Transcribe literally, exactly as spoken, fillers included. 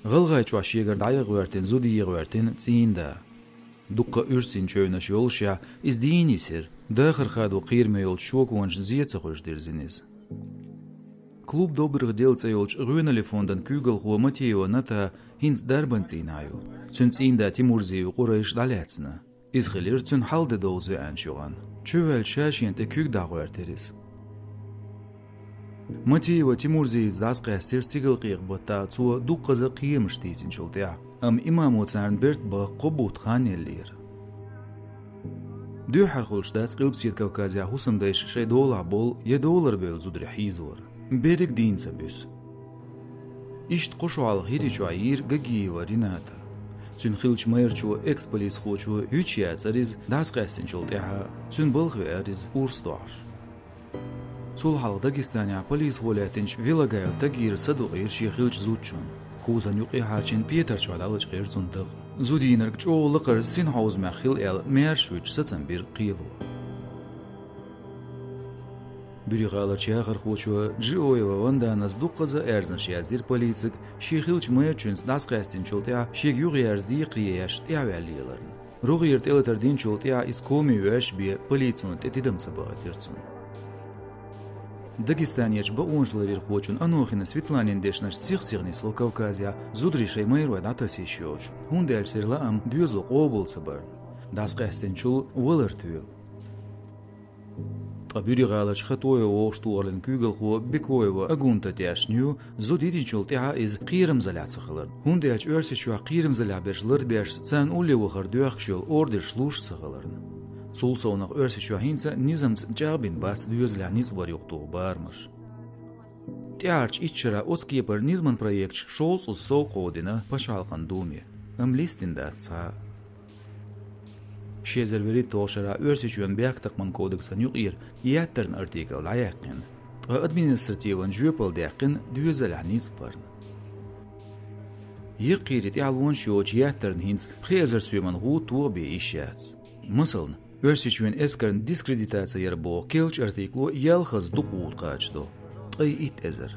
ГӀалгӀайчохь шегара дӀаяха гӀоьртина зуда йийгӀоьртина цӀийнан да. Дуккха уьрсийн чевнаш йолушехь, иза дийна йисира, дахар хадо кхераме йолчу шоконашна зен ца хуьлуш дирзина иза. «Клуб добрых дел» цӀе йолчу гӀоьналлин фондан куьйгалхо Матеева Ната хӀинца дарбан цӀийнахь ю. Цуьнан цӀийнан да Тимурзиев Къурайш дӀалаьцна. Иза хилира цуьнан хьал-де довза веанчу юкъана. Чувоьллича ша шена тӀе куьг дӀагӀоьртира иза. Матеева Тимурзиевца дӀасакъаьстира Стигалкъекъа-баттахь цо дуккхаза кхерамаш тийсинчул тӀаьхьа, амма имамо царна берт баха кхо бутт хан еллера. Дуьххьара хуьлуш дац Къилбаседа Кавказехь хӀусамдайша шайн долахь болу я доларбевлла зударий хьийзор. Берриг дийна ца буьсу. Иштта кхо шо хьалха ХӀирийчохь йийра Гагиева Рината. Цуьнан хиллачу майрачо, экс-полисхочо, юьтуш яцара иза, дӀасакъаьстинчул тӀаьхьа цуьнан балха веара иза урс дохьуш. Цул хьалха Дагестанехь полисхо лаьттинчу Вилагаев Тагира садукъийра шен хиллачу зудчунна. Кузан юкъа а хьарчийна, петар чохь дӀалачкъийра цунна дакъа. Зуда йийнарг чӀогӀа лакхара синхьовзамехь хила аьлла, маьрша вуьтуш сацам бира кхело. Буьрхьаларчу яхархочо Джиоева Ванданас дуккхаза а аьрзнаш яздира полицига, шен хиллачу майрачуьнца дӀасакъаьстинчул тӀаьхьа шега юхаерза декхаре еш тӀаьхьаваьлла леларна. РогӀера тӀелатар динчул тӀаьхьа иза коми веш бен полицина тӀе тидам ца бахийтира цунна. Дагестанерчу бакъонашларъярхочун Анохина Светланин дешнаш сих-сиха нисло Кавказехь зударий шайн майрой дӀатаса йиш йоцуш, хӀунда аьлча церан лаам доьзало къобал ца барна. ДӀасакъаьстинчул валар туьйла. Ткъа Буьрхьаларчу Хатоева вовшахтохаран куьйгалхо Бекоева Агунта дешна ю, зуда йитинчул тӀаьхьа иза кхерамзаллехь ца хиларна. ХӀунда аьлча Оьрсийчохь кхерамзаллехь берш ларбеш, царна улле вахар доьхкуш йолу ордерш луш ца хиларна. Цул совнах Оьрсийчохь хӀинца а низамца чӀагӀбина бац доьзалехь ницкъ бар юкъатуху барамаш. ТӀаьхьарчу итт шарахь оцу кепара низаман проекташ шовзткъа сов кховдийна Пачхьалкхан Думе, амма листина дац цхьа а. Ши эзар вуьрхӀитталгӀачу шарахь Оьрсийчоьнан бехктакхаман кодексан юкъара еттаран артикл дӀаяьккхина, ткъа административан жоьпалла даьккхина доьзалехь ницкъ барна. Яккхийра тӀаьхьалонаш йоцуш еттарна хӀинца пхи эзар соьман гӀуда тоха бен йиш яц. Масална, Оьрсийчоьнан эскарна дискредитаци яр боху кхечу артикло ялхазза дукха гӀуда кхачадо, ткъе итт эзар.